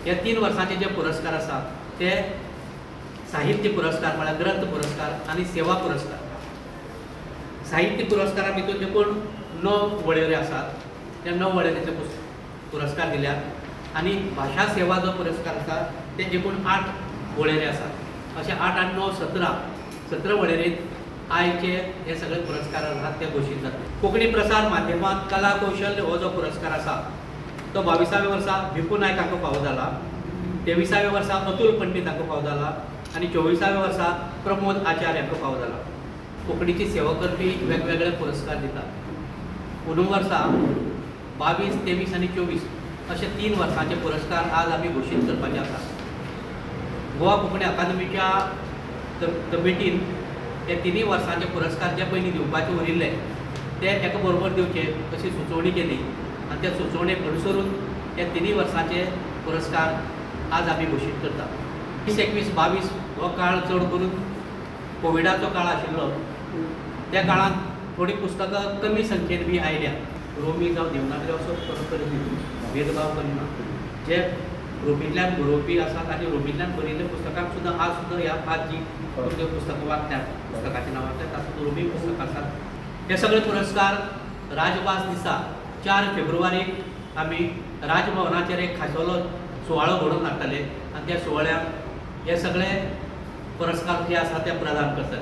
हे 3 वर्सांचे जे पुरस्कार आसात ते साहित्य पुरस्कार म्हळ्यार ग्रंथ पुरस्कार आनी सेवा पुरस्कार. साहित्य पुरस्कारा भितर एकूण 9 वळेरी आसात, त्या 9 वळेरीचे पुरस्कार दिल्यात आनी भाशा सेवा जो पुरस्कार आसा ते एकूण 8 वळेरी आसात. अशे 8 आनी 9 17 वळेरीत आयचे हे सगळे पुरस्कार आसात ते घोशीत जातले. कोंकणी प्रसार माध्यमांत कला कौशल्य हो जो पुरस्कार आसा तो 22व्या वर्सा भिकू नायक हांकां फावो जाला, 23व्या वर्सा अतुल पंडीत हांकां फावो जाला आनी 24व्या वर्सा प्रमोद आचार्य हांकां फावो जाला. कोंकणीची सेवा करपी वेगवेगळे पुरस्कार दितात. अंदू वर्सा 22, 23 आनी 24 अशे 3 वर्सांचे पुरस्कार आज आमी घोशीत करपाचे आसात. गोवा कोंकणी अकादमीच्या कमिटीन हे 3 वर्सांचे पुरस्कार जे पयलीं दिवपाचे उरिल्ले ते एका बरोबर दिवचे अशी सुचोवणी केली आनी त्या सुचोवणेक अनुसरून हे 3 वर्सांचे पुरस्कार आज आमी घोशीत करतात. 20, 21, 22 हो काळ चड करून कोविडाचो काळ आशिल्लो. त्या काळांत थोडीं पुस्तकां कमी संख्येन बी आयल्या. रोमी जावं देवनागरी असो फरक करिना, भेदभाव करिना. जे रोमींतल्यान बरोवपी आसात आनी रोमींतल्यान बरयल्ल्या पुस्तकांक सुद्दां आज सुद्दां ह्या आज जी तुमच्यो पुस्तकां वाचतात, पुस्तकाचीं नांवां वाचतात, तातूंत रोमी पुस्तकां आसात. हे सगळे पुरस्कार राजभास दिसा 4 फेब्रुवारीक आमी राजभवनाचेर एक खाशेलो सुवाळो घडोवन हाडटले आनी त्या सुवाळ्याक हे सगळे पुरस्कार जे आसा ते प्रदान करतले.